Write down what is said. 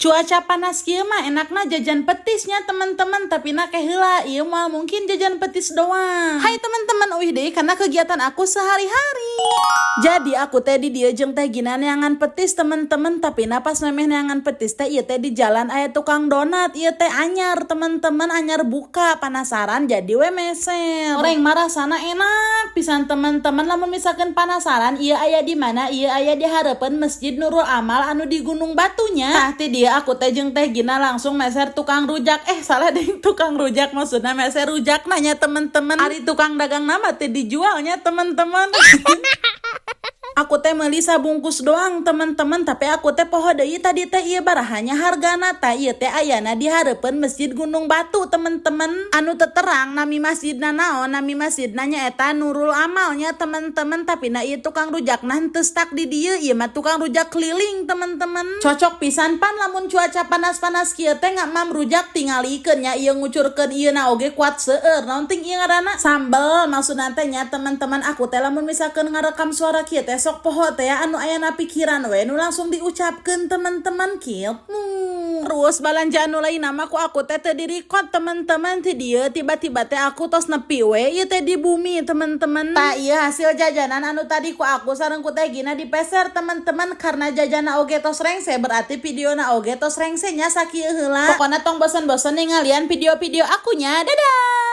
Cuaca panas kieu mah enakna jajan petisnya, teman-teman, tapi na heula ieu mah mungkin jajan petis doang. Hai teman-teman, uih deui karena kegiatan aku sehari-hari. Jadi aku teh di dieu jeung Teh Gina neangan petis, teman-teman, tapi na pas memeh neangan petis teh, ieu teh di jalan aya tukang donat, ieu teh anyar, teman-teman, anyar buka. Penasaran, jadi we meser. Goreng mah rasana enak pisan, teman-teman. Lamun misalkan penasaran ieu aya di mana, ieu aya di hareupeun Masjid Nurul Amal anu di Gunung Batunya. Tah, ti dieu aku teh jeung Teh Gina langsung meser tukang rujak, eh salah deh, tukang rujak maksudnya meser rujak nanya, teman-teman. Ari tukang dagang nama teh dijualnya, teman-teman. Aku teh meuli sabungkus doang, teman-teman, tapi aku teh poho deui tadi teh ieu barahanya hargana. Tah, ieu teh ayana di hareupeun Masjid Gunung Batu, teman-teman, anu teu terang nami masjidna naon. Nami masjidna nyaeta Nurul Amalnya, teman-teman, tapi na ieu tukang rujak nah teu stuck di dieu, ieu mah tukang rujak keliling, teman-teman. Cocok pisan pan lamun cuaca panas-panas kieu teh ngamam rujak. Tingalikeun nya, ieu ngucurkeun ieu na oge kuat seueur, naon ting ieu ngaranna, sambel maksudna teh nya, teman-teman. Aku teh lamun misalkan ngarekam suara kieu teh sok poho teh ya, anu aya pikiran we nu langsung diucapkeun, teman-teman, kieu. Terus balanja anu lain nama ku aku teh teu di-record, teman-teman. Ti dieu tiba-tiba teh aku tos nepi we ieu teh di bumi, teman-teman. Tah, ieu hasil jajanan anu tadi ku aku sareng ku Teh Gina dipeser, teman-teman. Karena jajana oge tos rengse, berarti videona oge tos rengse nya. Sakieu heula, pokoknya tong bosen-bosen ningalian video-video akunya. Dadah.